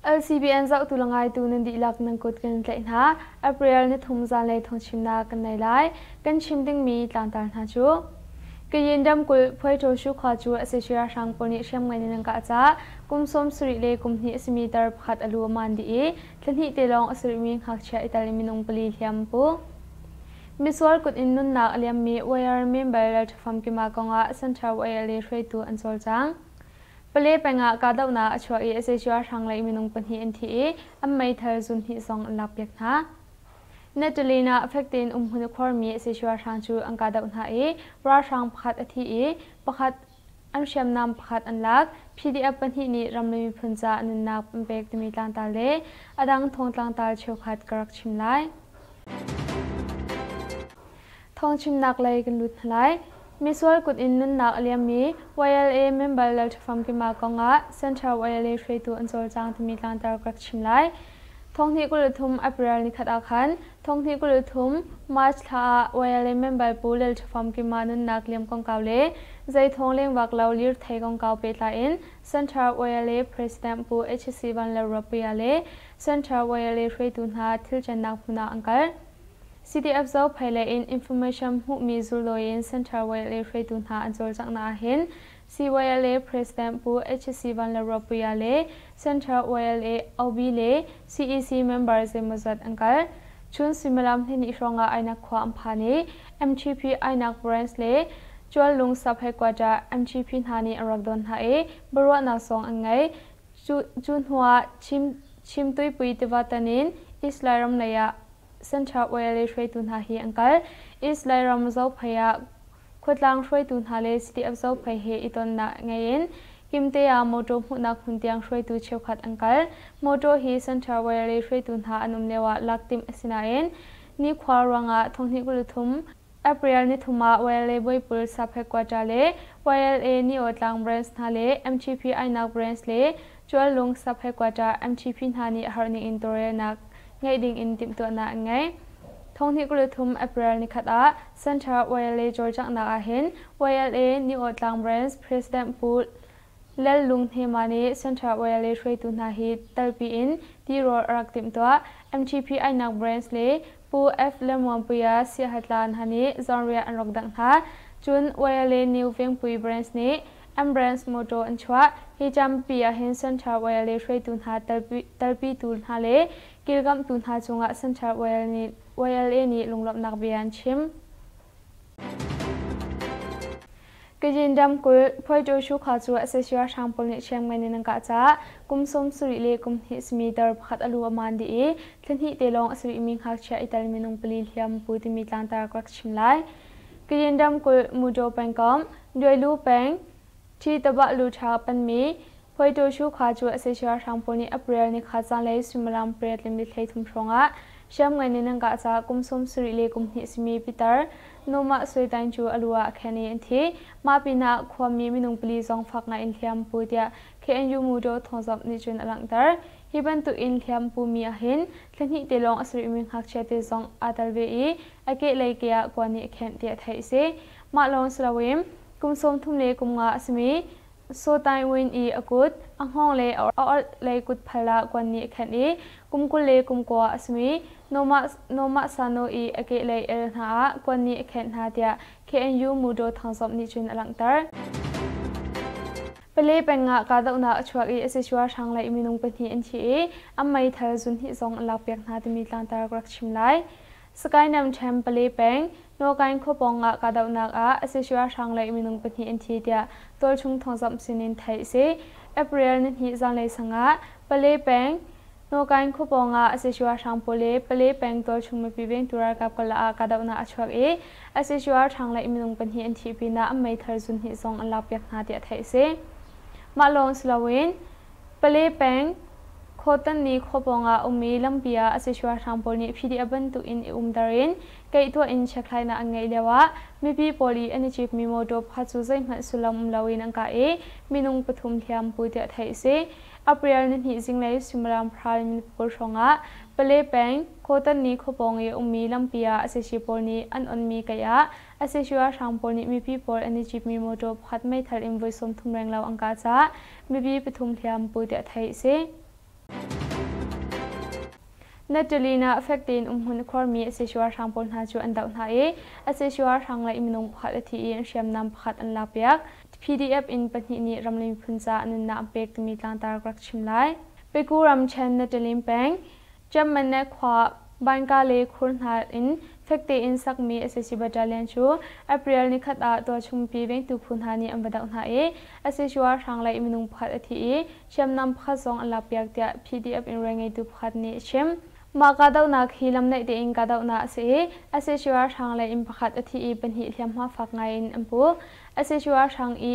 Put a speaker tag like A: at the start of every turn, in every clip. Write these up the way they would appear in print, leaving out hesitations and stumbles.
A: LCBN zohtu le ngaitu nan dihlak nan kut kan tlaih hna. April nithum zanlei thawngchimnak kan nei lai. Kan chim dingmi tlangtar hna cu Kayin ramkulh Phuaitoshu khua cu sac ralhrang pawl nih hriamngan in an kah caah kum 70 le kum hnih a simi tar pakhat a lu a maan dih i thla hnih te lawng a si rihmi ngakchia i tel in minung pali hliam an pu. Misual kut in nunnak a liammi YR member Lalṭhafamkima kongah Central YLA hruaitu an cawlcang. Pale peng ah kahdohnak a chuak i sac ralhrang lei minung pahnih an thi i an meithal zun hnih zong an lakpiak hna. Nataline ah fek tein umhmun a khuarmi sac ralhrang cu an kahdoh hna i ralhrang pakhat a thi i pakhat an hriamnam pakhat an lak. PDF pahnih nih ram le miphun caah nunnak an pek timi tlangtar le a dang thawngtlangtar cheukhat ka rak chim lai. Thawngchimnak lei kan lut hna lai. Misual kut in nunnak a liammi YLA member Lalṭhafamkima kongah Central YLA hruaitu an cawlcang timi tlangtar ka rak chim lai. Thonghnih 23 April nikhat ah khan thonghnih 23 March thla ah YLA member Pu Lalṭhafamkima nunnak liam kongkau le zei thawng lengvak lo lirthei kongkau pehtlai in Central YLA President Pu HC Vanlalruatpuia le Central YLA hruaitu hna thilcannak hmun ah an kal. CDF Zophei lei in information hmuhmi zuldawi in Central YLA hruaitu hna an cawlcanghnak ahhin CYLA President Pu HC Vanlalruatpuia le Central YLA OB le CEC member zeimawzat an kal. Chun suimilam hleihnih hrawngah Ainak khua an phan i MTP Ainak Branch le Cuallung Sub-Headquarter MTP hna nih an rak don hna i biaruahnak zong an ngei. Cu hnuah Chimtuipui tiva tan in East Lairam lei ah Central YLA hruaitu hna hi an kal. East Lairam Zophei ah khuatlang hruaitu hna le CDF Zophei he i tonnak ngei in Kimte ah motor hmuhnak hmun tiang hruaitu cheukhat an kal. Motor hi Central YLA hruaitu hna an um lioah lak timh a si nain nikhua ruangah thonghnih 23 April nithum ah YLA Buaipul Sub-Headquarter le YLA Niawtlang Branch hna le MTP Ainak Branch le Cuallung Sub-Headquarter MTP hna nih har ning in tawlrelnak ngeih ding in timhtuahnak an ngei. Thonghnih 23 April nikhat ah Central YLA cawlcanghnak ahhin YLA Niawtlang Branch President Pu Lal Lung Hnema nih Central YLA hruaitu hna hi talpi in tirawl a rak timhtuah. MTP Ainak Branch le Pu F. Lalmuanpuia Siahatla hna nih zawnriah an rak dangh hna. Cun YLA New Vengpui Branch nih M Branch motor an chuah. Hi campi ahhin Central YLA hruaitu hna talpitu hna le kilkamhtu hna cungah Central YLA nih lunglawmhnak bia an chim. Kajin ramkulh Phuaitoshu khua cu sac ralhrang pawl nih hriamngan in an kah caah kum 70 le kum hnih simi tar pakhat a lu a maan dih i thla hnih te lawng a si rihmi ngakchia i tel minung pali hliam pu timi tlangtar ka rak chim lai. Kajin ramkulh Mudaw pengkomh, Duailu peng, Ṭhi Tabah Luṭha panmi Phuaitoshu khua cu sac ralhrang pawl nih April nikhat zanlei suimilam pariat le minute 13 hrawngah hriamngan in an kah caah kum 70 le kum hnih simi pitar Numah Sui Taing cu a lu ah a khen i an thi. Mah pinah khuami minung pali zong fak ngai in hliam pu tiah KNU Mudaw thawngzamh nih cun a langhter. Hi bantuk in hliam pumi ahhin thla hnih te lawng a si rihmi ngakchia te zong aa tel ve i a kehlei ke ah kuan nih a khenh tiah theih a si. Mah lawng si loin kum 30 le kum nga a simi Saw Taing Win i a kut, a hngawng le a orh lei kutphal ah kuan nih a khenh i kum 20 le kum kua a simi Nomah Sano i a kehlei el hna ah kuan nih a khenh hna tiah KNU Mudaw Thangzawmh nih cun a langhter. Pale peng ah kahdohnak a chuak i sac ralhrang lei minung pahnih an thi i an meithal zunhnih zong an lakpiak hna timi tlangtar ka rak chim lai. Sakainam ṭhen Pale peng, Nawkain khua pawng ah kahdohnak ah sac ralhrang lei minung pahnih an thi tiah tualchung thawngzamh sinin theih a si. April nihnih zanlei sang ah Pale peng, Nawkain khua pawng ah sac ralhrang pawl le Pale peng tualchung mipi vengtu ralkap karlak ah kahdohnak a chuak i sac ralhrang lei minung pahnih an thih pinah an meithal zunhnih zong an lakpiak hna tiah theih a si. Mah lawng si loin Pale peng, Khawtanni khua pawngah ummi lampi ah sac ralhrang pawl nih PDF bantuk in i umter in keihtuah in chekhlainak an ngeih lioah mipi pawl i an i citmi motor pakhat cu zeihmanh sullam um loin an kah i minung pathum hliam pu tiah theih a si. April nihnih zinglei suimilam pahra le minute pakul hrawngah Pale peng, Khawtanni khua pawng i ummi lampi ah sac pawl nih an onmi keih ah sac ralhrang pawl nih mipi pawl an i citmi motor pakhat meithal in voi 30 renglo an kah caah mipi pathum hliam pu tiah theih a si. Natalina fek tein umhmun a khuarmi sac ralhrang pawl hna cu an doh hna i sac ralhrang lei minung pakhat a thi i an hriamnam pakhat an lakpiak. PDF in pahnih nih ram le miphun caah nunnak an pek timi tlangtar ka rak chim lai. Peku ramṭhen Natalin peng, Germany khua Banka le khur hna in fek tein sakmi sac battalion cu April nikhat ah tualchung mipi vengtu phu hna nih an va doh hna i sac ralhrang lei minung pakhat a thi i hriamnam pakhat zong an lakpiak tiah PDF in rianngeitu pakhat nih a chim. Mah kahdohnak hi lamnaih tein kahdohnak a si i sac ralhrang lei in pakhat a thi i pahnih hliamhma fak ngai in an pu. Sac ralhrang i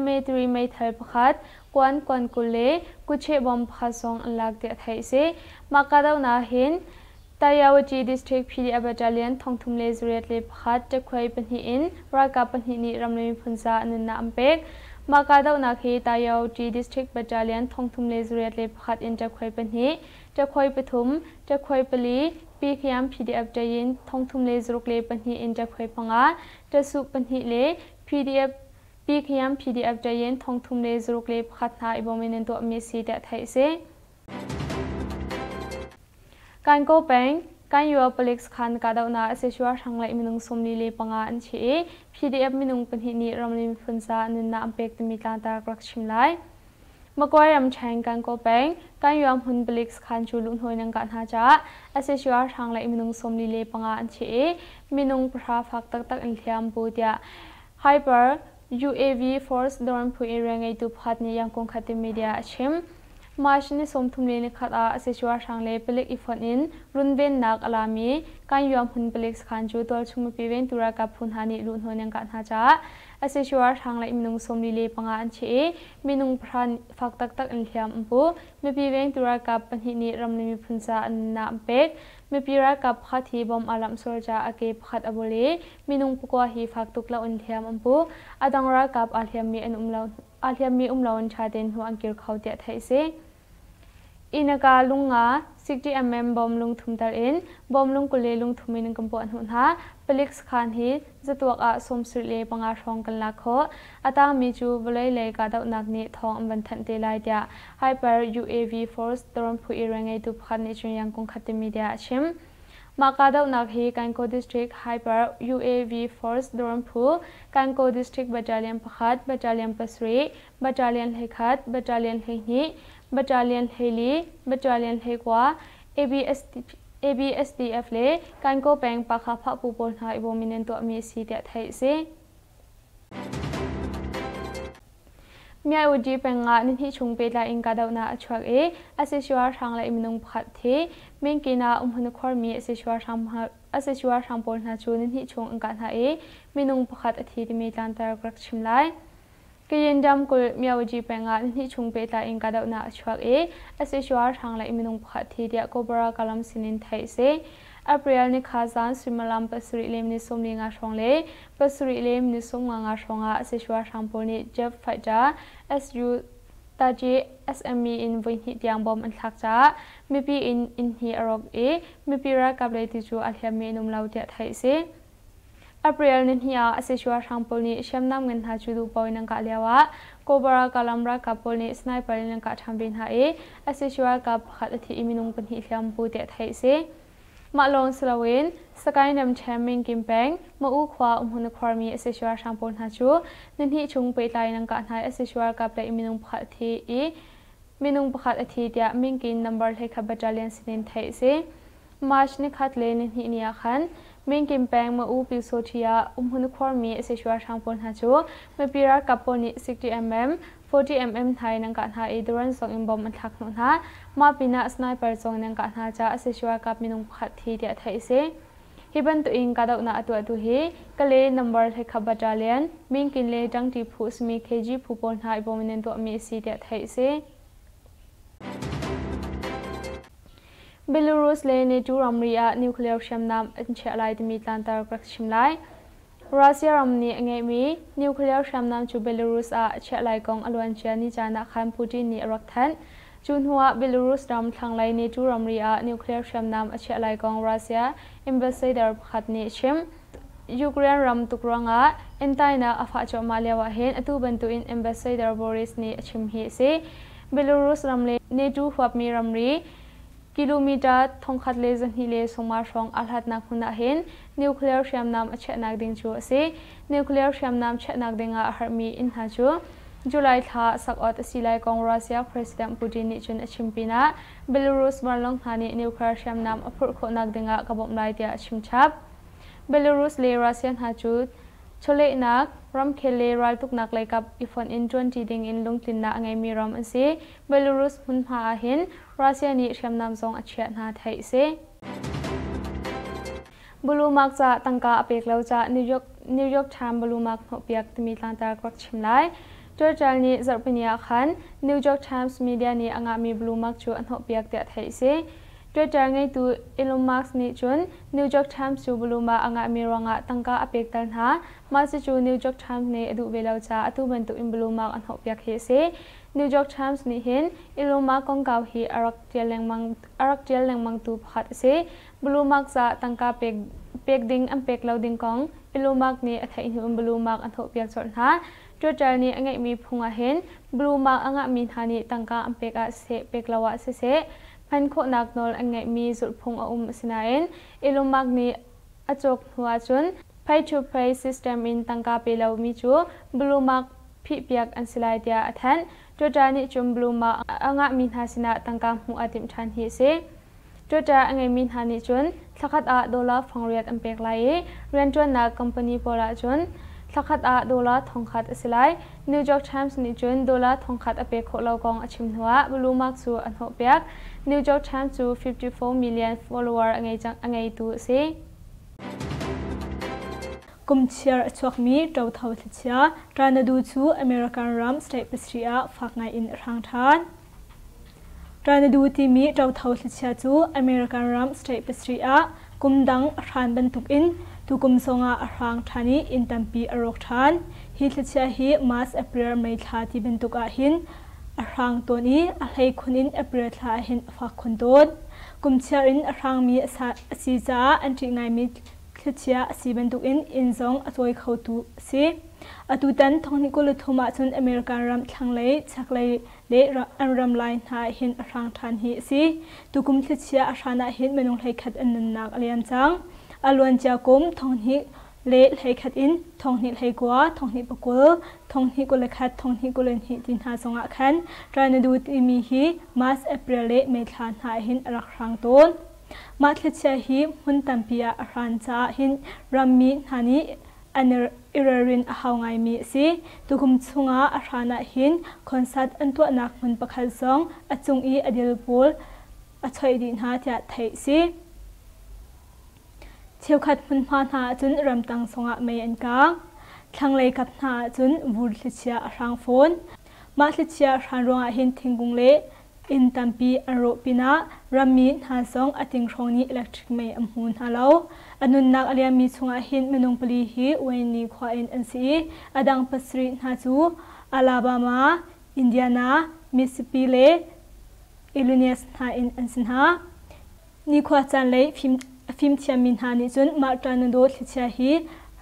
A: MA3 meithal pakhat, kuan kuan 20 le kutcheh bom pakhat zong an lak tiah theih a si. Mah kahdohnak hin Tayawati District PDF Battalion 3101 ṭekhuai pahnih in ralkap pahnih nih ram le miphun caah nunnak an pek. Mah kahdohnak hi Tayawati District Battalion 3101 in ṭekhuai pahnih, ṭekhuai pathum, ṭekhuai pali, Pyikhiam PDF ṭayin 3102 in ṭekhuai panga, ṭasuh pahnih le PDF Pyikhiam PDF ṭayin 3101 hna i bawm in an tuahmi a si tiah theih a si. Kankaw peng, Kanyua palik sakhan kahdohnak sac ralhrang lei minung 45 an thi i PDF minung pahnih nih ramri miphun ca nunnak an pek timi tlangtar ka rak chim lai. Magway ramṭhen Kankaw peng, Kanyua hmun palik sakhan cu luhnawi nan kah hna caah sac ralhrang lei minung 45 an thi i minung pahra fak taktak in hliam pu tiah Hyper UAV Force Drone phu in rianngeitu pakhat nih Yangon Khatte Media a chim. March ni 31 ah sac ralhrang le palik i fonh in runvennak a lami Kanyua hmun palik sakhan cu tualchung mipi vengtu ralkap phu hna nih luhhnawh an kah hna caah sac ralhrang le minung 45 an thi i minung pahra fak taktak in hliam an pu. Mipi vengtu ralkap pahnih nih ram le miphun caah an nunnak an pek. Mipi ralkap pakhat hi bom aa lamh sual caah a ke pakhat a bul i minung pakua hi fak tuk lo in hliam an pu. A dang ralkap aa hliammi an um lo aa hliammi um loin ṭha tein hnu an kir kho tiah theih a si. Innaka lungnga 60mm bom lungthum tal in bom lungkul le lungthum in kan puah hnuh hna. Palik sakhan hi zatuak ah 75 hrawng kan lak khawh. A tangmi cu vawlei lei kahdohnak nih thawng an van thanh te lai tiah Hyper UAV Force drone phu i rianngeitu pakhat nih cun Yangon Khatte Media a chim. Mah kahdohnak hi Kankaw District Hyper UAV Force drone phu, Kankaw District Battalion pakhat, Battalion pasarih, Battalion 11, Battalion 12, Battalion 14, Battalion 19, ABSDF le Kankaw peng Pakha Phahpu pawl hna i bawm in an tuahmi a si tiah theih a si. Myaudi peng ah nihnih chung pehtlai in kahdohnak a chuak i sac ralhrang le minung pakhat thi. Minkin ah umhmun a khuarmi sac ralhrang pawl hna cu nihnih chung an kah hna i minung pakhat a thi timi tlangtar ka rak chim lai. Kayin ramkulh Myaudi peng ah nihnih chung pehtlai in kahdohnak a chuak i sac ralhrang le minung pakhat thi tiah Kobra Kalam sinin theih a si. April nikha zan suimilam pasarih le minute 45 hrawng le pasarih le minute 55 hrawngah sac ralhrang pawl nih jet fighter SU Taji SME in voihnih tiang bom an thlak caah mipi inn inn hnih a rawk i mipi ralkap lei ti cu a hliammi an um lo tiah theih a si. April nihnih ah sac ralhrang pawl nih hriamnam ngan hna cu duh paoh in an kah lioah Kobara Kalam ralkap pawl nih sniper in an kah ṭhan ve hna i sac ralkap pakhat a thi i minung pahnih hliam pu tiah theih a si. Mah lawng si loin Sagaing ramṭhen Mingkim peng Ma'u khua umhmun a khuarmi sac ralhrang pawl hna cu nihnih chung pehtlai in an kah hna i sac ralkap lei minung pakhat a thi i minung pakhat a thi tiah Mingkin number 11 battalion sinin theih a si. March nikhat le nihnih ni ah khan Mingkin peng Ma'u Pyusawṭhi ah umhmun a khuarmi sac ralhrang pawl hna cu mipi ralkap pawl nih 60mm, 40mm hna in an kah hna i drone zong in bomb an thlak hnawh hna. Mah pinah sniper zong in an kah hna caah sac ralkap minung pakhat thi tiah theih a si. Hi bantukin kahdohnak a tuahtu hi Kale number 11 battalion, Mingkin le Ṭangṭi phu a simi KG phu pawl hna i bawm in an tuahmi a si tiah theih a si. Belarus le NATO ramri ah nuclear hriamnam an chiah lai timi tlanter ka rak chim lai. Russia ram nih a ngeihmi nuclear hriamnam cu Belarus ah a chiah lai kong a luancia ni caan ah khan Putin nih a rak thanh. Cu hnuah Belarus ram thlanglei NATO ramri ah nuclear hriamnam a chiah lai kong Russia ambassador pakhat nih a chim. Ukraine ram tuk ruangah entainak a fah cuahmah lio ah hin atu bantukin ambassador Boris nih a chim hi a si. Belarus ram le NATO huapmi ramri. Kilometer 1250 hrawng aa hlatnak hmun ah hin nuclear hriamnam a chiahnak ding cu a si. Nuclear hriamnam chiahnak ding ah a herhmi inn hna cu July thla sak awt a si lai kong Russia President Putin nih cun a chim pinah Belarus vanlawng hna nih nuclear hriamnam a phurh khawhnak ding ah ka bawmh lai tiah a chim chap. Belarus le Russia hna cu chawlehnak, ramkhel le raltuknak leikap i fonh in ṭuanṭi ding in lungtlinnak a ngeimi ram an si. Belarus hmunhma ah hin Russia nih hriamnam zong a chiah hna theih a si. Bulumak ca tangka a pek lo ca New York, New York Times Bulumak hnawhpiak timi tlangtar ka rak chim lai. Churchill nih zarhpini ah khan New York Times media nih a ngahmi Blumark cu a hnawhpiak tiah theih a si. Twitter ngeitu Elon Musk nih cun New York Times cu Bluma a ngahmi ruangah tangka a pekter hna. Mah cucu New York Times nih a duh ve lo caah atu bantuk in Blumark a hnawhpiak hi a si. New York Times nih hin Elon Musk kongkau hi a rak ṭial lengmang a rak ṭial lengmangtu pakhat a si. Blumark caah tangka pek, pek ding an pek lo ding kong Elon Musk nih a theih hnu in Blumark a hnawhpiak colh hna. Twitter nih a ngeihmi phung ah hin Blumark a ngahmi hna nih tangka an pek ah siseh pek lo ah siseh hman khawhnak nawl an ngeihmi zulhphung a um. Asinain Elon Musk nih a cawk hnu ahcun pay-to-play system in tangka pe lomi cu Blumark phihpiak an si lai tiah a thanh. Twitter nih cun Blumark a ngahmi hna sinah tangka hmuh aa timh ṭhan hi a si. Twitter a ngeimi hna nih cun thlakhat ah dollar fangriat an pek lai i rianṭuannak company pawl ah cun thlakhat ah dollar thongkhat a si lai. New York Times nih cun dollar thongkhat a pek khawh lo kong a chim hnuah Blumark cu a hnawhpiak. New York Times cu 54 million follower a ngei cang a ngeitu a si.
B: Kum chiar a chuakmi ṭotho thlichia Tornado cu American ram state pasarih ah fak ngai in a hrang ṭhan. Tornado timi ṭotho thlichia cu American ram state pasarih ah kum dang a hran bantukin tukum zongah a hrang ṭhan i inn tampi a rawk ṭhan. Hi thlichia hi March, April, May thla ti bantuk ahhin a hrang tawn i a hleikhun in April thla ahhin a fak khun tawn. Kum chiar in a hrangmi a si caah an ṭih ngaimi thlichia a si bantukin inn zong a cawi khotu a si. Atutan thonghnih 23 ahcun American ram thlanglei, chaklei le an ram lai hna hin a hrang ṭhan hi a si. Tukum thlichia a hran ah hin minung 11 an nunnak a liam cang. A luancia kum 2021 in 2029, 2020, 2021, 2022 ti hna zongah khan Tornado timi hi March, April le May thla hna hin a rak hrang tawn. Mah thlichia hi hmun tampi ah a hran caah hin rammi hna nih an i ralrin a hau ngaimi a si. Tukum chungah a hran ah hin concert an tuahnak hmun pakhat zong a cung i a dil pawl a choih dih hna tiah theih a si. Cheukhat hmunhma hna ahcun ramtang zongah mei an kaang. Thlanglei kap hna ahcun vur thlichia a hrang fawn. Mah thlichia hran ruangah hin thingkung le Inn tampi an rawh pinah rammi hna zong a ting hrawng nih electric mei an hmu hna lo. A nunnak a liammi chungah hin minung pali hi Wayne khua in an si i a dang pasarih hna cu Alabama, Indiana, Mississippi le Illinois hna in an si hna. Nikhua caan lei a fimthiammi hna nih cun mah tornado thlichia hi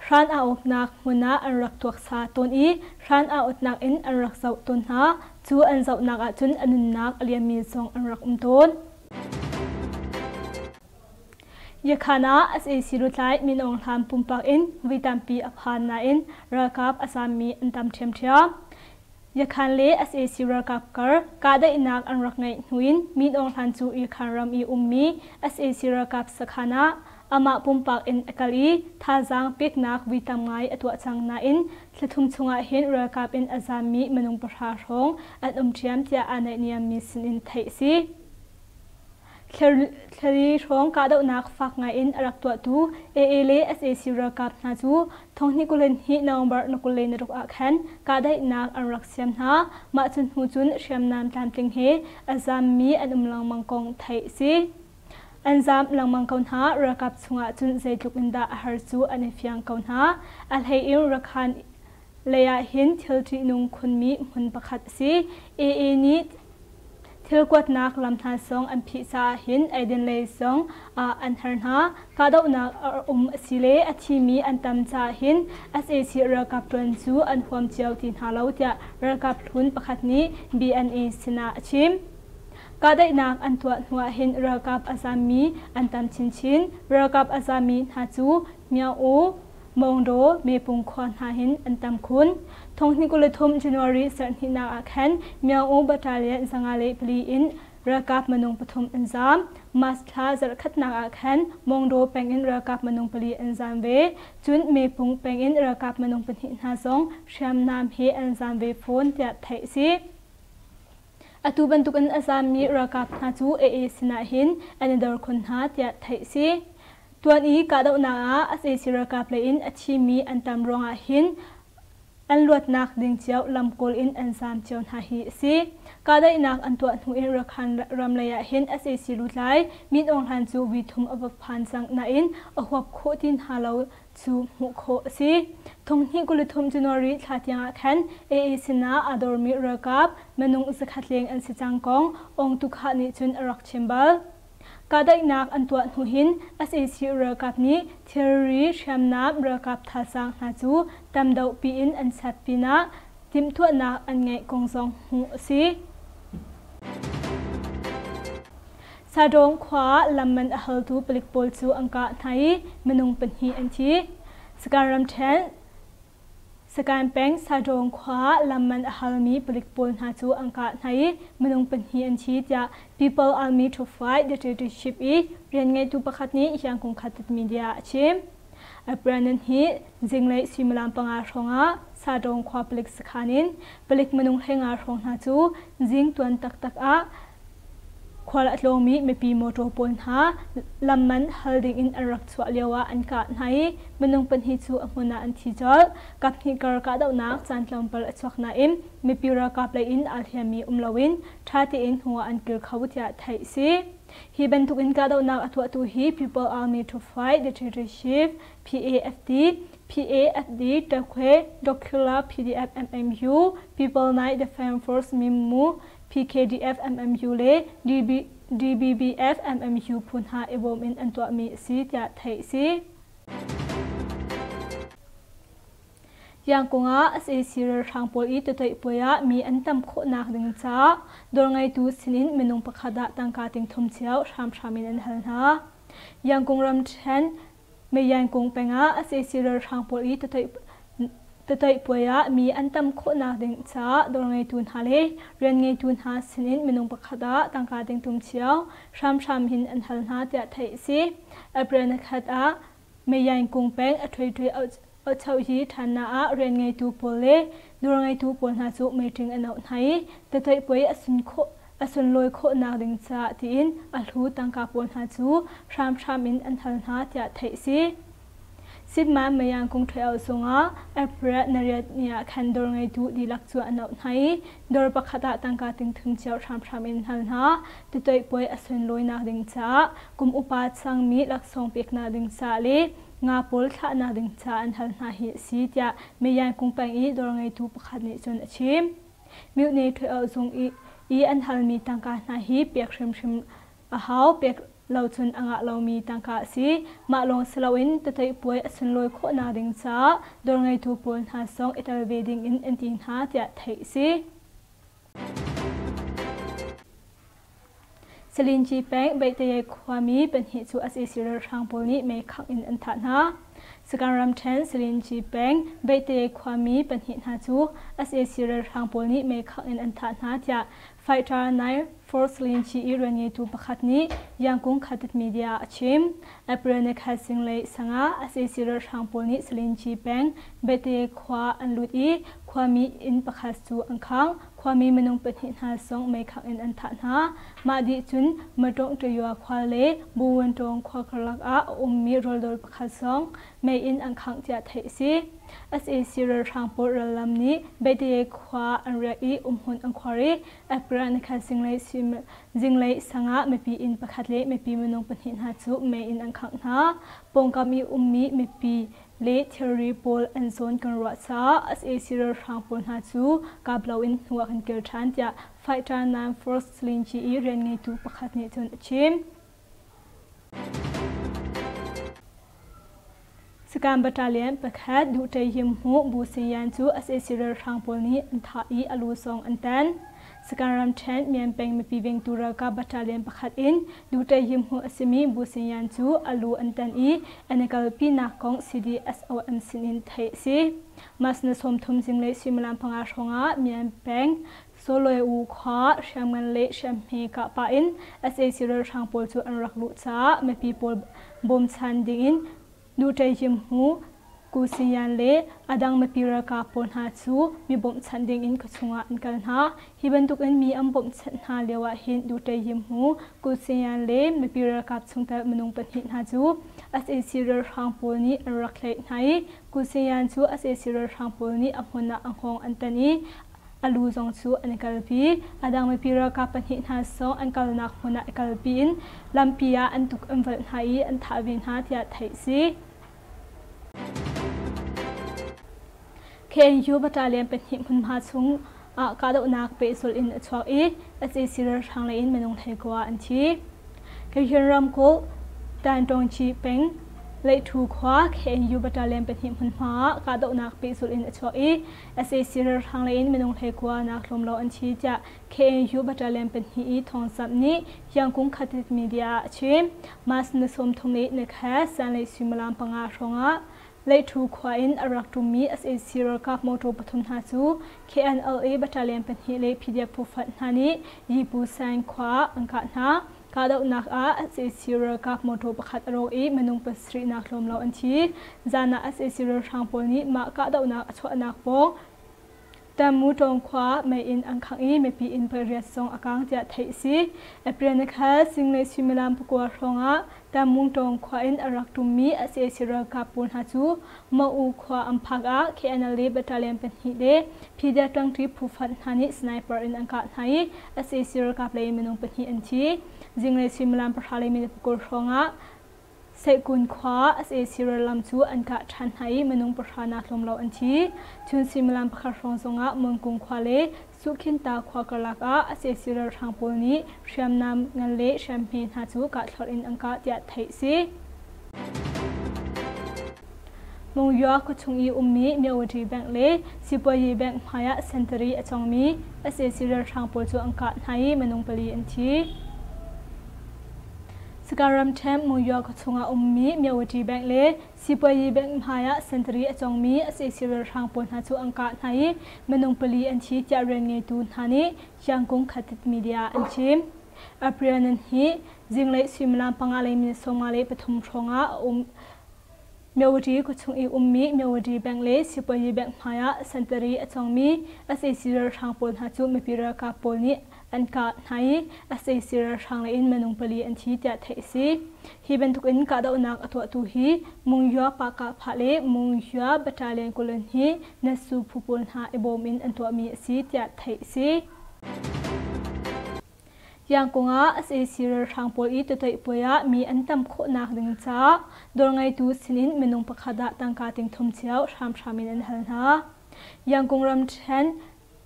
B: hran aa awknak hmun ah an rak tuaksa tawn i hran aa awtnak in an rak zoh tawn hna. Cu an zohnak ahcun a nunnak a liammi zong an rak um tawn. Yakhan ah sac lutlai Min Aung Hlaing pumpak in vui tampi a phan nain ralkap a zaammi an tam ṭhiamṭhiam. Yakhan le sac ralkap kar kahdaihnak an rak ngeih hnu in Min Aung Hlaing cu Yakhan ram i ummi sac ralkap sakhan ah amah pumpak in a kal i thazaang peknak vui tam ngai a tuah cang nain thlathum chungah hin ralkap in a zaammi minung pahra hrawng an um ṭhiam tiah aa naihniammi sinin theih a si. Thlari hrawng kahdohnak fak ngai in a rak tuahtu AA le sac ralkap hna cu 2022 November 26 ah khan kahdaihnak an rak siam hna. Mah cu hnu cun hriamnam tlamtling he a zaammi an um lengmang kong theih a si. An zaam lengmang ko hna. Ralkap chungah cun zeitluk in dah a har cu an i fiang ko hna. A hlei in Rakhan lei ah hin thil ṭihnung khunmi hmun pakhat a si. AA nih Thil kuatnak lam hna zong an phih caah hin eidin lei zong ah an har hna. Kahdohnak a um a si le a thimi an tam caah hin sac ralkap ṭuan cu an huam cio ti hna lo tiah ralkap hlun pakhat nih BNA sinah a chim. Kahdaihnak an tuah hnu ahhin ralkap a zaammi an tam chinchin. Ralkap a zaammi hna cu Myaung-U, Maungdaw, Mepung khua hna hin an tam khun. 2023 January zarhhnihnak ah khan Myaung-U Battalion 504 in ralkap minung pathum an zaam. March thla zarhkhatnak ah khan Maungdaw peng in ralkap minung pali an zaam ve. Cun Mepung peng in ralkap minung pahnih hna zong hriamnam he an zaam ve fawn tiah theih a si. Atu bantukin a zaammi ralkap hna cu AA sinah hin an i dor khun hna tiah theih a si. Tuan i kahdohnak ah sac ralkap lei in a thimi an tam ruangah hin an luatnak ding cio lam kawl in an zaam cio hna hi a si. Kahdaihnak an tuah hnu in Rakhine ram lei ah hin sac lutlai Min Aung Hlaing cu voi thum a va phan cang nain a huap khawh ti hna lo cu hmuh khawh a si. 2023 January thla tiangah khan AA sinah aa dormi ralkap minung zakhat leng an si cang kong Aung Tukhah nih cun a rak chim bal. Kahdaihnak an tuah hnu hin sac ralkap nih thilri hriamnam ralkap thazaang hna cu tam deuh piin an set pinah timhtuahnak an ngeih kong zong hmuh a si. Sadawng khua ah lamman a haltu palik pawl cu an kah hna i minung pahnih an thi. Sagaing ramṭhen Sagaing peng Sadawng khua ah lamman a halmi palik pawl hna cu an kah hna i minung pahnih an thi tiah People Army to Fight Dictatorship i rianngeitu pakhat nih Yangon Khatit Media ah a chim. April hi zinglei suimilam 5 hrawngah Sadawng khua palik sakhan in palik minung 15 hrawng hna cu zing tuan taktak ah Khual a tlawngmi mipi mawṭaw pawl hna lam man hal dingin an rak chuah lioah an kah hna i minung pahnih cu a hmun ah an thi colh. Kaphnih kar kahdohnak caan tlawmpal a chuak nain mipi ralkap lei in aa hliammi um loin ṭha tein hnu ah an kir kho tiah theih a si. Hi bantukin kahdohnak a tuahtu hi People Army to Fight Dictatorship PAFD, PAFD, Takhwe, Dokula PDF MMU, People Night Defense Force Mimmu, PKDF MMU le DBBF MMU phu hna i bawm in an tuahmi a si tiah theih a si. Yangkung ah sac ralhrang pawl i tutoih puai ah mi an tam khawhnak ding caah dawr ngeitu sinin minung pakhat ah tangka ting thum cio hramhram in an hal hna. Yangkung ramṭhen Meiyankung peng ah sac ralhrang pawl i tatoih puai ah mi an tam khawhnak ding caah dawr ngeitu hna le rian ngeitu hna sinin minung pakhat ah tangka ding tum cio hramhram hin an hal hna tiah theih a si. April nikhat ah Meiyankung peng a ṭhuiṭhui Ochohi ṭhannak ah rian ngeitu pawl le dawr ngeitu pawl hna cu meeting an auh hna i tatoih puai a sun khawh a sunlawi khawhnak ding caah tiin a hlu tangka pawl hna cu hramhram in an hal hna tiah theih a si. Sipma Mayang kung ṭheo zungah April nariat ni ah khan dawr ngeitu dihlak cu an auh hna i dawr pakhat ah tangka ting thum cio hramhram in hal hna. Titoih puai a sunlawinak ding caah kum upa cangmi laksawng peknak ding caah le nga pawl thlahnak ding caah an hal hna hi a si tiah Mayang kung peng i dawr ngeitu pakhat nih cun a chim. Myohne ṭhuo zung i an halmi tangka hna hi pek hrimhrim a hau. Pek lo cun a ngah lomi tangka a si. Mah lawng si loin tatoih puai a sunlawi khawhnak ding caah dawr ngeitu pawl hna zong i tel ve dingin an ti hna tiah theih a si. Salinci peng Beitayay khuami pahnih cu sac ralhrang pawl nih meikhangh in an thah hna. Sagaing ramṭhen Salinci peng Beitayay khuami pahnih hna cu sac ralhrang pawl nih meikhangh in an thah hna tiah Fighter 9 Force Salinci i rianngeitu pakhat nih Yangkung Khatit Media ah a chim. April nikhat zinglei sang ah sac ralhrang pawl nih Salinci peng Beitayay khua an lut i khuami inn pakhat cu an khangh. Khuami minung pahnih hna zong meikhangh in an thah hna. Mah dih cun Matawng Tayua khua le Buwantawng khua karlak ah a ummi rawldawr pakhat zong mei in an khangh tiah theih a si. Sac ralhrang pawl rallam nih Beiteye khua an riak i umhmun an khuar i April nikhat zinglei sang ah mipi inn pakhat le mipi minung pahnih hna cu mei in an khangh hna. Pawngkam i ummi mipi le thilri pawl an zawn kan ruah caah sac ralhrang pawl hna cu kap loin hnu ah kan kir ṭhan tiah Fighter 9 Force Slinci i rianngeitu pakhat nih cun a chim. Sagaing Battalion pakhat Duhtei Yim Hmu Bu Sin Yan cu sac ralhrang pawl nih an thah i a lu zong an tan. Sagaing ramṭhen Myan peng mipi vengtu ralkap battalion pakhat in Dutayim hmu a simi Bu Sin Yan cu a lu an tan i an i kalpinak kong CDSOM sinin theih a si. March ni 30 zinglei suimilam 5 hrawngah Myan peng Sawlawi khua hriamngan le hriamhme kah pah in sac ralhrang pawl cu an rak luh caah mipi pawl bawmchan dingin Dutayim hmu Ku Siyan le a dang mipi ralkap pawl hna cu mi bawmhchanh dingin khuachung ah an kal hna. Hi bantukin mi an bawmhchanh hna lio ah hin Dutayim hmu Ku Siyan le mipi ralkap chungtel minung pahnih hna cu sac ralhrang pawl nih an rak tlaih hna i Ku Siyan cu sac ralhrang pawl nih a hmun ah a hngawng an tan i a lu zong cu an i kalpi. A dang mipi ralkap pahnih hna zong an kalnak hmun ah i kalpi in lampi ah an tuk an valh hna i an thah ve hna tiah theih a si. KNU battalion pahnih hmunhma chung ah kahdohnak pehzulh in a chuak i sac ralhrang lei in minung 19 an thi. Kachin ramkulh Tantawngchi peng Leihthu khua KNU battalion pahnih hmunhma ah kahdohnak pehzulh in a chuak i sac ralhrang lei in minung 19 nak tlawm lo an thi tiah KNU battalion pahnih i thawngzamh nih Yangkung Khatit Media ah a chim. March ni 30 i nikhat zanlei suimilam 5 hrawngah Leihthu khua in a rak ṭummi sac ralkap motor pathum hna cu KNLA battalion pahnih le PDF phu hna nih Yipu Saing khua ah an kah hna. Kahdohnak ah sac ralkap motor pakhat a rawk i minung pasarih nak tlawm lo an thi. Zan ah sac ralhrang pawl nih mah kahdohnak a chuahnak pawng Tamu Tawng khua mei in an khangh i mipi inn pariat zong a kaang tiah theih a si. April ni khat zinglei suimilam 9 hrawngah Tamu Tawng khua in a rak ṭummi sac ralkap pawl hna cu Mo-u khua an phak ah KNLA battalion pahnih le PDF ṭangṭi phu fanh hna nih sniper in an kah hna i sac ralkap lei minung pahnih an thi. Zinglei suimilam 10 le minute 20 hrawngah Seihkun khua sac rallam cu an kah ṭhan hna i minung pahra nak tlawm lo an thi. Chun suimilam pakhat hrawng zongah Munkung khua le Suhkhinta khua karlak ah sac ralhrang pawl nih hriamnam ngan le hriamhme hna cu kahthlorh in an kah tiah theih a si. Monywa khuachung i ummi Myawaddy Bank le Sipuayi Bank hmai ah sentari a cawngmi sac ralhrang pawl cu an kah hna i minung pali an thi. Sagaing ramṭhen Monywa khuachung ah ummi Myawaddy Bank le Sipuayi Bank hmai ah sentari a cawngmi sac ralhrang pawl hna cu an kah hna i minung pali an thi tiah rianngeitu hna nih Yangkung Khatit Media ah an chim. April nan hi zinglei suimilam 5 le minute 53 hrawngah a um. Myawaddy khuachung i ummi Myawaddy Bank le Sipuayi Bank hmai ah sentari a cawngmi sac ralhrang pawl hna cu mipi ralkap pawl nih an kah hna i sac ralhrang lei in minung pali an thi tiah theih a si. Hi bantukin kahdohnak a tuahtu hi Mungyua Pahkahphah le Mungyua Battalion Kulun hi Natsu phu pawl hna i bawm in an tuahmi a si tiah theih a si. Yangkung ah sac ralhrang pawl i tutoih puai ah mi an tam khawhnak ding caah dawr ngeitu sinin minung pakhat ah tangka ting thum cio hramhram in an hal hna. Yangkung ramṭhen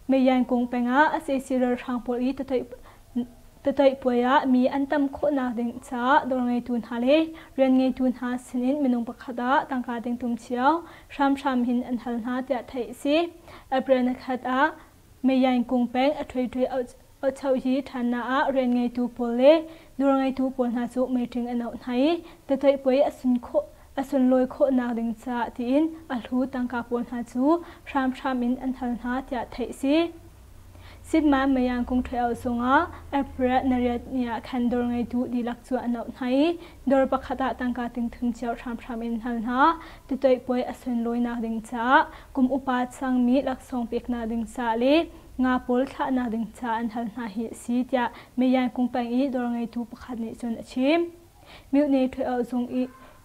B: Meyankung peng ah sac ralhrang pawl i tutoih puai ah mi an tam khawhnak ding caah dawr ngeitu hna le rian ngeitu hna sinin minung pakhat ah tangka ting tum cio hramhram in an hal hna tiah theih a si. April ni khat ah Meyankung peng a ṭhuiṭhui Ochoh hi ṭhannak ah rian ngeitu pawl le dawr ngeitu pawl hna cu meeting an auh hna i tatoih puai a sun khawh a sunlawi khawhnak ding caah tiin a hlu tangka pawl hna cu hramhram in an hal hna tiah theih a si. Sitma Mayang kung ṭhoi zungah April nariat ni ah khan dawr ngeitu dihlak cu an auh hna i dawr pakhat ah tangka ting thum cio hramhram in hal hna. Titoih puai a sunlawinak ding caah kum upa cangmi laksawng peknak ding caah le nga pawl thlahnak ding ca an hal hna hi a si tiah Meyan Kungpeng i dawr ngeitu pakhat nih cun a chim. Myohne Ṭhoi zung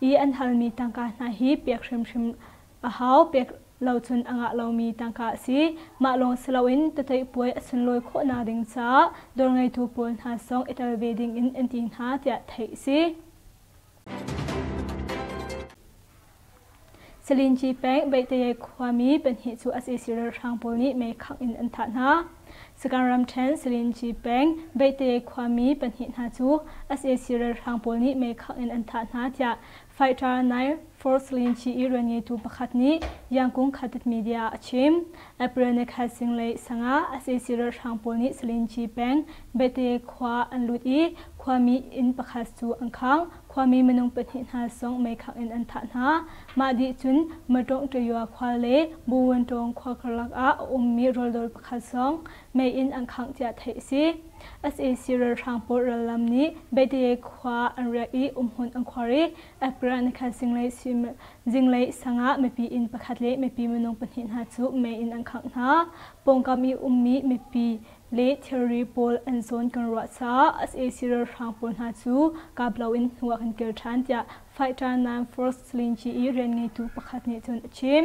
B: i an halmi tangka hna hi pek hrimhrim a hau, pek lo cun a ngah lomi tangka a si. Mah lawng si loin tatoih puai a sunlawi khawhnak ding caah dawr ngeitu pawl hna zong i tel ve ding in an ti hna tiah theih a si. Salinci peng Beiteye khuami pahnih cu sac ralhrang pawl nih meikhangh in an thah hna. Sagaing ramṭhen Salinci peng Beiteye khuami pahnih hna cu sac ralhrang pawl nih meikhangh in an thah hna tiah Fighter 9 Force Linchi i rianngeitu pakhat nih Yangkung Khatit Media ah a chim. April ni khat zinglei sangah sac ralhrang pawl nih Salinci peng Bete khua an lut i khuami inn pakhat cu an khang. Khuami minung pahnih hna zong meikhangh in an thah hna. Mah dih cun Matawng Tayua khua le Buwantawng khua karlak ah a ummi rawldawr pakhat zong mei in an khangh tiah theih a si. Sac ralhrang pawl rallam nih Bete khua an riak i umhmun an khuar i April nikhat zinglei sangah mipi inn pakhat le mipi minung pahnih hna cu mei in an khangh hna. Pawngkam i ummi mipi le thilri pawl an zawn kan ruah caah sac ralhrang pawl hna cu kap loin hnu ah kan kir ṭhan tiah Fighter 9 Force Linci i rianngeitu pakhat nih cun a chim.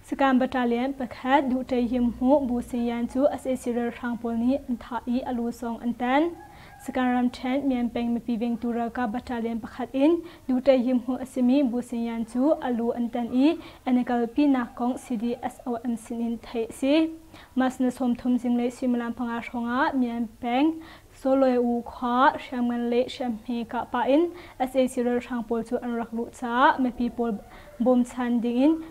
B: Sakan Battalion pakhat Duhtei Him Hmuh Bu Sinyan cu sac ralhrang pawl nih an thah i a lu sawng an tan. Sakan ramṭhen Mianpeng mipi vengtu ralkap battalion pakhat in Duhtei Him Hmuh a simi Bu Sinyan cu a lu an tan i an i kalpinak kong CDSOM sinin theih a si. March ni 30 zinglei suimilam panga hrawngah Mianpeng Sawlawi U khua hriamngan le hriamhme kah pah in sac ralhrang pawl cu an rak luh caah mipi pawl bawmchan dingin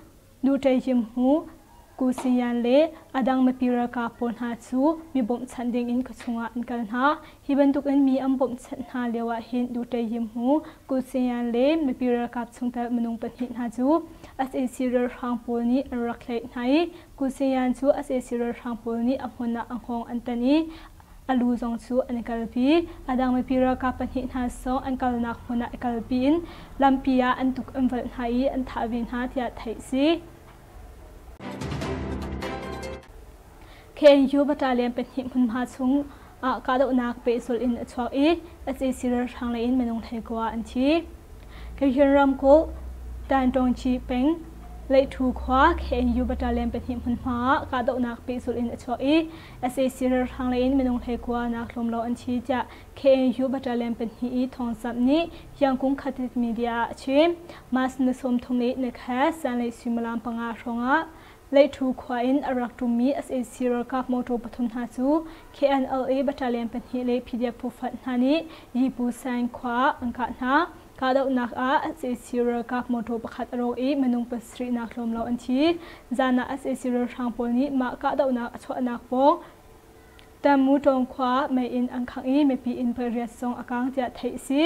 B: Nuṭei Hmu, Ku Siyan le a dang mipi ralkap pawl hna cu mi bawmhchanh dingin khuachung ah an kal hna. Hi bantukin mi an bawmhchanh hna lio ah hin Nuṭei Hmu, Ku Siyan le mipi ralkap chungtel minung pahnih hna cu sac ralhrang pawl nih an rak tlaih hna i Ku Siyan cu sac ralhrang pawl nih a hmun ah a hngawng an tan i a lu zong cu an i kalpi. A dang mipi ralkap pahnih hna zong an kalnak hmun ah i kalpi in lampi ah an tuk an valh hna i an thah ve hna tiah theih a si. KNU battalion pahnih hmunhma chung ah kahdohnak pehzulh in a chuak i sac ralhrang lei in minung 19 an thi. Kachin ramkulh Tantawngci peng Leihthu khua KNU battalion pahnih hmunhma ah kahdohnak pehzulh in a chuak i sac ralhrang lei in minung 19 nak tlawm lo an thi tiah KNU battalion pahnih i thawngzamh nih Yangkung Khatit Media ah a chim. March ni 30 le ni khat zanlei suimilam panga hrawngah Leihthu khua in a rak ṭummi sac ralkap motor pathum hna cu KNLA battalion pahnih le PDF phufat hna nih Yipu Saing khua ah an kah hna. Kahdohnak ah sac ralkap motor pakhat a rawk i minung pasarih nak tlawm lo an thi. Zan ah sac ralhrang pawl nih mah kahdohnak a chuahnak pawng Tamu Tawng khua mei in an khangh i mipi inn pariat zong a kaang tiah theih a si.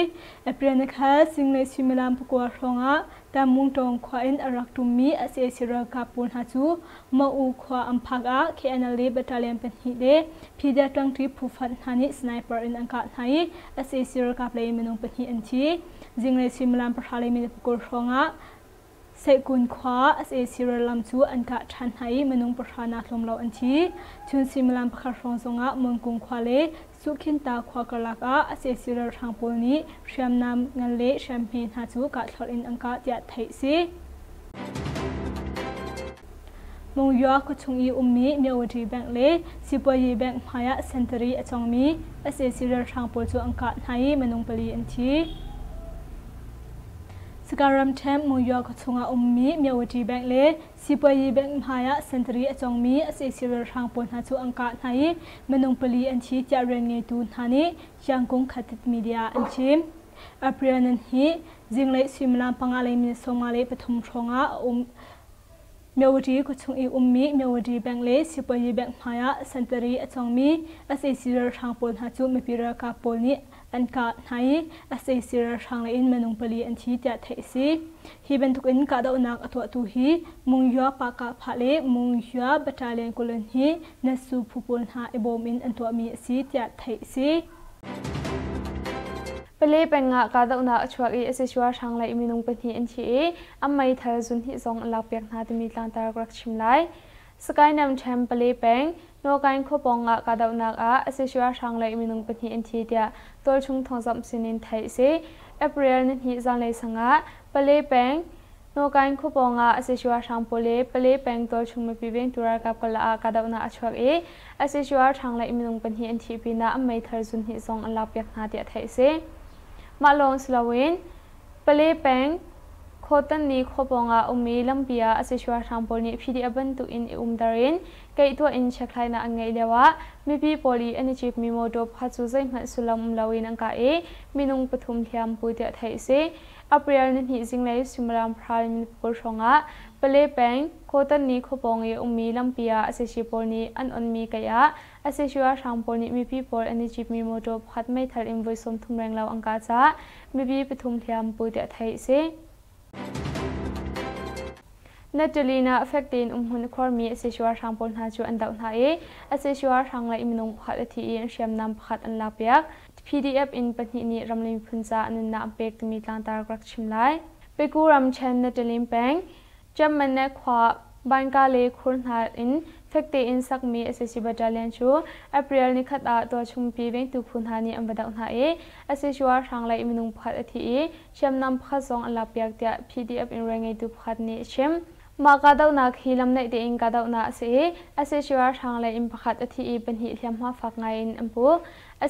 B: April ni khat zinglei suimilam pakua hrawngah Tamu Tawng khua in a rak ṭummi sac ralkap pawl hna cu Ma'u khua an phak ah KNLA battalion pahnih le PDF tlangṭi phu fat hna nih sniper in an kah hna i sac ralkap lei minung pahnih an thi. Zinglei suimilam pahra le minute pakul hrawngah Seihkun khua sac rallam cu an kah ṭhan hna i minung pahra nak tlawm lo an thi. Chun suimilam pakhat hrawng zongah Munkung khua le Suhkhinta khua karlak ah sac ralhrang pawl nih hriamnam ngan le hriamhme hna cu kahthlorh in an kah tiah theih a si. Monywa khuachung i ummi Myawaddy Bank le Sipuayi Bank hmaiah sentari a cawngmi sac ralhrang pawl cu an kah hna i minung pali an thi. Sagaing ramṭhen Monywa khuachung ah ummi Myawaddy Bank le Sipuayi Bank hmaiah sentari a cawngmi sac ralhrang pawl hna cu an kah hna i minung pali an thi tiah rianngeitu hna nih Yangkung Khatit Media ah an chim. April nan hi zinglei suimilam panga le minute 53 hrawngah a um. Myawaddy khuachung i ummi Myawaddy Bank le Sipuayi Bank hmaiah sentari a cawngmi sac ralhrang pawl hna cu mipi ralkap pawl nih an kah hna i sac ralhrang lei in minung pali an thi tiah theih a si. Hi bantukin kahdohnak a tuahtu hi Mungyua Pahkahphah le Mungyua Battalion Kulun hi Natsu phu pawl hna i bawm in an tuahmi a si tiah theih a si.
A: Pale peng ah kahdohnak a chuak i sac ralhrang lei minung pahnih an thi i an meithal zunhnih zong an lakpiak hna timi tlangtar ka rak chim lai. Sagaing ṭhen Pale peng Nawkain khua pawng ah kahdohnak ah sac ralhrang lei minung pahnih an thi tiah tualchung thawngzamh sinin theih a si. April nihnih zanlei sangah Pale peng Nawkain khua pawng ah sac ralhrang pawl le Pale peng tualchung mipi vengtu ralkap karlak ah kahdohnak a chuak i sac ralhrang lei minung pahnih an thih pinah an meithal zunhnih zong an lakpiak hna tiah theih a si. Mah lawng si loin Pale peng Khotan-ni khua pawngah ummi lampi ah a ralhrang pawl nih PDF bantukin i umter in keihtuah in chekhlainak an ngeih lioah mipi pawl i an i citmi motor pakhat cu zeihmanh sullam um loin an kah i minung pathum hliam pu tiah theih a si. April nihnih zinglei suimilam pahra minute pawl hrawngah Pale peng Khotan-ni khua pawng i ummi lampi ah sac pawl nih an onmi keih ah sac ralhrang pawl nih mipi pawl an i citmi motor pakhat meithal in voi 30 renglo an kah caah mipi pathum hliam pu tiah theih a si. Natalina fek tein umhmun a khuarmi sac ralhrang pawl hna cu an doh hna i sac ralhrang lei minung pakhat a thi i an hriamnam pakhat an lakpiak. PDF in pahnih nih ram le miphun ca an nunnak an pek timi tlangtar ka rak chim lai. Peku ramṭhen Natalin peng Chammane khua Banka le khur hna in fek tein sakmi sac battalion cu April nikhat ah tualchungpi vengtu phu hna nih an va doh hna i sac ralhrang lei minung pakhat a thi i hriamnam pakhat zong an lakpiak tiah PDF in rianngeitu pakhat nih a chim. Mah kahdohnak hi lamnaih tein kahdohnak a si i sac ralhrang lei in pakhat a thi i pahnih hliamhma fak ngai in an pu.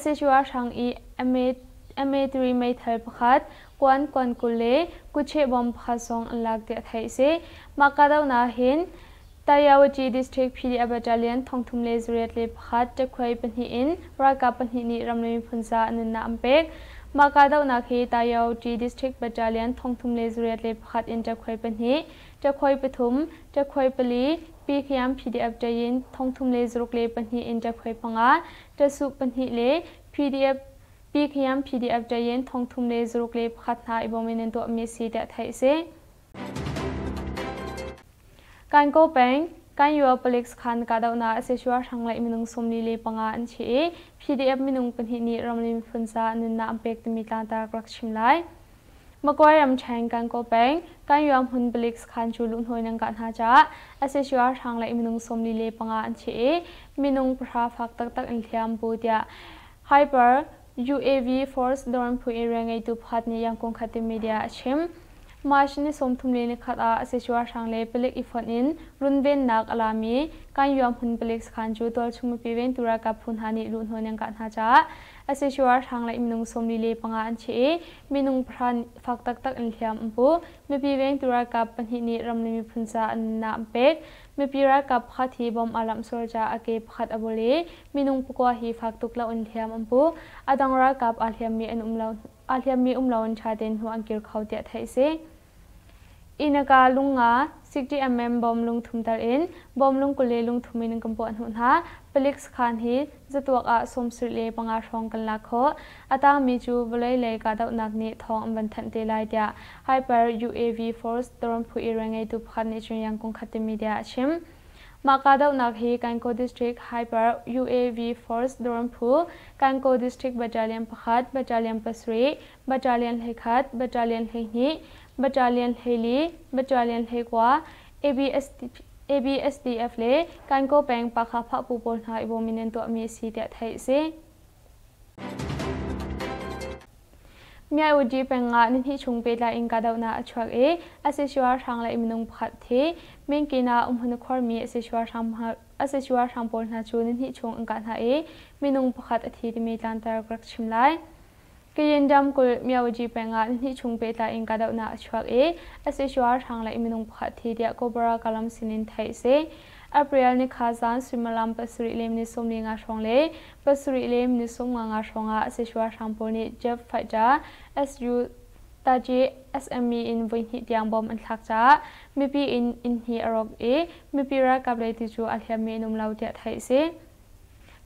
A: Sac ralhrang i MA3 meithal pakhat, kuan kuan 20 le kutcheh bom pakhat zong an lak tiah theih a si. Mah kahdohnak hin Tayawaci District PDF Battalion 381 ṭekhuai pahnih in ralkap pahnih nih ram le miphun ca an nunnak an pek. Mah kahdohnak hi Tayawaci District Battalion 381 in ṭekhuai pahnih, ṭekhuai pathum, ṭekhuai pali, Pyikhiam PDF ṭayin 362 in ṭekhuai panga, ṭasuh pahnih le PDF Pyikhiam PDF ṭayin 361 hna i bawm in an tuahmi a si tiah theih a si. Kankaw peng, Kanyua palik sakhan kahdohnak a si hrang lei minung 45 an thi i PDF minung pahnih nih ramri miphun ca nunnak an pek timi tlangtar ka rak chim lai. Magway ramṭhen Kankaw peng, Kanyua hmun palik sakhan cu luhnawi nan kah hna caah sac ralhrang lei minung 45 an thi i minung pahra fak taktak in hliam pu tiah Hyper UAV Force Drone phu in rianngeitu pakhat nih Yangon Khatte media a chim. March ni 31 ah sac ralhrang le palik i fonh in runvennak a lami Kanyua hmun palik sakhan cu tualchung mipi vengtu ralkap phu hna nih luhhnawh an kah hna caah sac ralhrang le minung 45 an thi i minung pahra fak taktak in hliam an pu. Mipi vengtu ralkap pahnih nih ram le miphun ca an nunnak an pek. Mipi ralkap pakhat hi bom aa lamh sual caah a ke pakhat a bul i minung pakua hi fak tuk lo in hliam an pu. A dang ralkap aa hliammi an um lo. Aa hliammi um loin ṭha tein hnu an kir kho tiah theih a si. Innaka lungnga 60mm bom lungthum tal in bom lung 20 le lungthum in kan puah hnuh hna. Palik sakhan hi zatuak ah 75 hrawng kan lak khawh. A tangmi cu vawlei lei kahdohnak nih thawng an van thanh te lai tiah Hyper UAV Force drone phu i rianngeitu pakhat nih cun Yangon Khatte media a chim. Mah kahdohnak hi Kankaw District Hyper UAV Force drone phu, Kankaw District Battalion pakhat, Battalion pasarih, Battalion 11, Battalion 12, Battalion 14, Battalion 19, ABSDF le Kankaw peng Pakha Phahpu pawl hna i bawm in an tuahmi a si tiah theih a si. Myaudi peng ah nihnih chung pehtlai in kahdohnak a chuak i sac ralhrang le minung pakhat thi. Minkin ah umhmun a khuarmi sac ralhrang pawl hna cu nihnih chung an kah hna i minung pakhat a thi timi tlangtar ka rak chim lai. Kayin ramkulh Myaudi peng ah nihnih chung pehtlai in kahdohnak a chuak i sac ralhrang le minung pakhat thi tiah Kobra Kalam sinin theih a si. April nikha zan suimilam pasarih le minute 45 hrawng le pasarih le minute 55 hrawngah sac ralhrang pawl nih jet fighter SU Taji SME in voihnih tiang bom an thlak caah mipi inn inn hnih a rawk i mipi ralkap lei ti cu a hliammi an um lo tiah theih a si.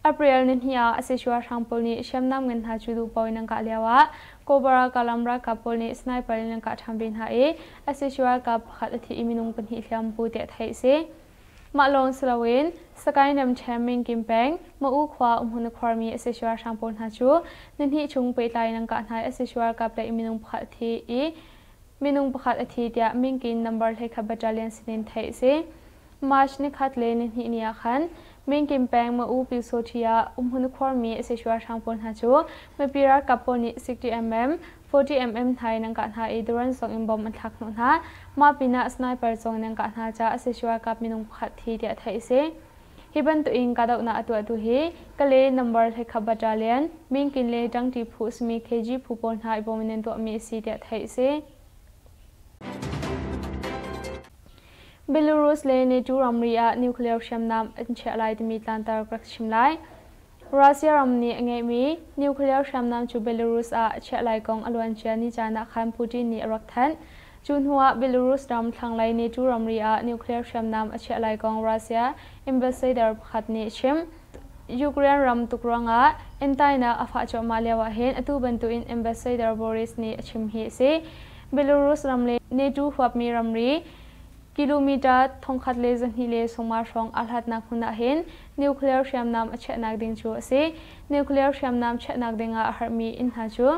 A: April nihnih ah sac ralhrang pawl nih hriamnam ngan hna cu duh paoh in an kah lioah Kobra Kalam ralkap pawl nih sniper in an kah ṭhan ve hna i sac ralkap pakhat a thi i minung pahnih hliam pu tiah theih a si. Mah lawng si loin Sagaing ramṭhen Mingkim peng Ma'u khua umhmun a khuarmi sac ralhrang pawl hna cu nihnih chung pehtlai in an kah hna i sac ralkap lei minung pakhat a thi i minung pakhat a thi tiah Mingkin number 11 battalion sinin theih a si. March nikhat le nihnih ni ah khan Mingkin peng Ma'u Pyusawṭhi ah umhmun a khuarmi sac ralhrang pawl hna cu mipi ralkap pawl nih 60mm 40mm hna in an kah hna i drone zong in bom an thlak hnawh hna. Mah pinah sniper zong in an kah hna caah sac ralkap minung pakhat thi tiah theih a si. Hi bantuk in kahdohnak a tuahtu hi Kale number 11 battalion, Minkin le Ṭangṭi phu a simi KG phu pawl hna i bom in an tuahmi a si tiah theih a si. Belarus le NATO ramri ah nuclear hriamnam an chiah lai timi tlanter ka rak chim lai. Russia ram nih a ngeihmi nuclear hriamnam cu Belarus ah a chiah lai kong a luancia ni caan ah khan Putin nih a rak thanh. Cu hnuah Belarus ram thlanglei NATO ramri ah nuclear hriamnam a chiah lai kong Russia ambassador pakhat nih a chim. Ukraine ram tuk ruangah entainak a fah cuahmah lio ah hin atu bantukin ambassador Boris nih a chim hi a si. Belarus ram le NATO huapmi ramri kilometer 1250 hrawng aa hlatnak hmun ah hin nuclear hriamnam a chiahnak ding cu a si. Nuclear hriamnam chiahnak ding ah a herhmi inn hna cu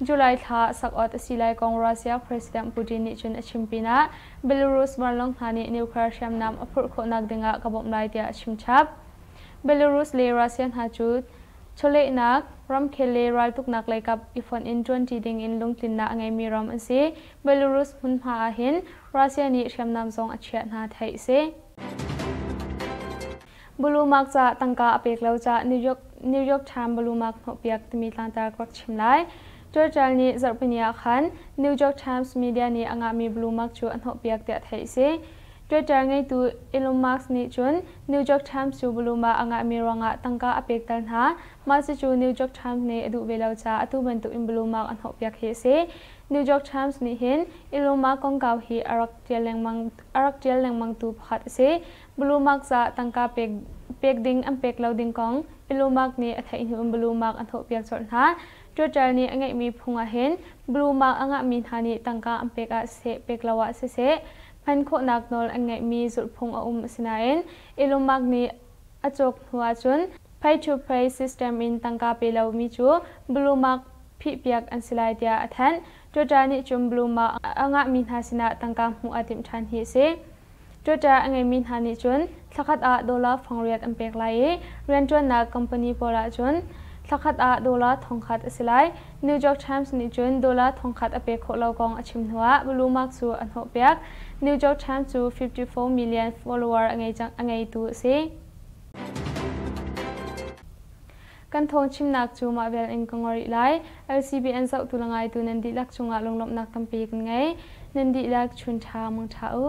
A: July thla sak awt a si lai kong Russia President Putin nih cun a chim pinah Belarus vanlawng hna nih nuclear hriamnam a phurh khawhnak ding ah ka bawmh lai tiah a chim chap. Belarus le Russia hna cu chawlehnak, ramkhel le raltuknak leikap i fonh in ṭuanṭi ding in lungtlinnak a ngeimi ram an si. Belarus hmunhma ah hin Russia nih hriamnam zong a chiah hna theih a si. Bulumak ca tangka a pek lo ca New York, New York Times Bulumak hnawhpiak timi tlangtar ka rak chim lai. Churchill nih zarhpini ah khan New York Times media nih a ngahmi Blumark cu a hnawhpiak tiah theih a si. Twitter ngeitu Elon Musk nih cun New York Times cu Bluma a ngahmi ruangah tangka a pek tal hna. Mah cucu New York Times nih a duh ve lo caah atu bantuk in Blumark a hnawhpiak hi a si. New York Times nih hin Elon Musk kongkau hi a rak ṭial lengmang a rak ṭial lengmangtu pakhat a si. Blumark caah tangka pek pek ding an pek lo ding kong Elon Musk nih a theih hnu in Blumark a hnawhpiak colh hna. Twitter nih a ngeihmi phung ah hin Blumark a ngahmi hna nih tangka an pek ah siseh pek lo ah siseh hman khawhnak nawl an ngeihmi zulhphung a um. Asinain Elon Musk nih a cawk hnu ahcun pay to pay system in tangka pe lomi cu Blumark phihpiak an si lai tiah a thanh. Twitter nih cun Blumark a ngahmi hna sinah tangka hmuh aa timh ṭhan hi a si. Twitter a ngeimi hna nih cun thlakhat ah dollar fangriat an pek lai i rianṭuannak company pawl ahcun thlakhat ah dollar 1000 a si lai. New York Times nih cun dollar 1000 a pek khawh lo kong a chim hnuah Blumark cu a hnawhpiak. New York Times cu 54 million follower a ngei cang a ngeitu a si. Kan thawng chimnak cu mah vel in ka ngor rih lai. LCBN zohtu le ngaitu nan dihlak cungah lunglawmhnak tampi kan ngei. Nan dihlak chun ṭha mang ṭha u.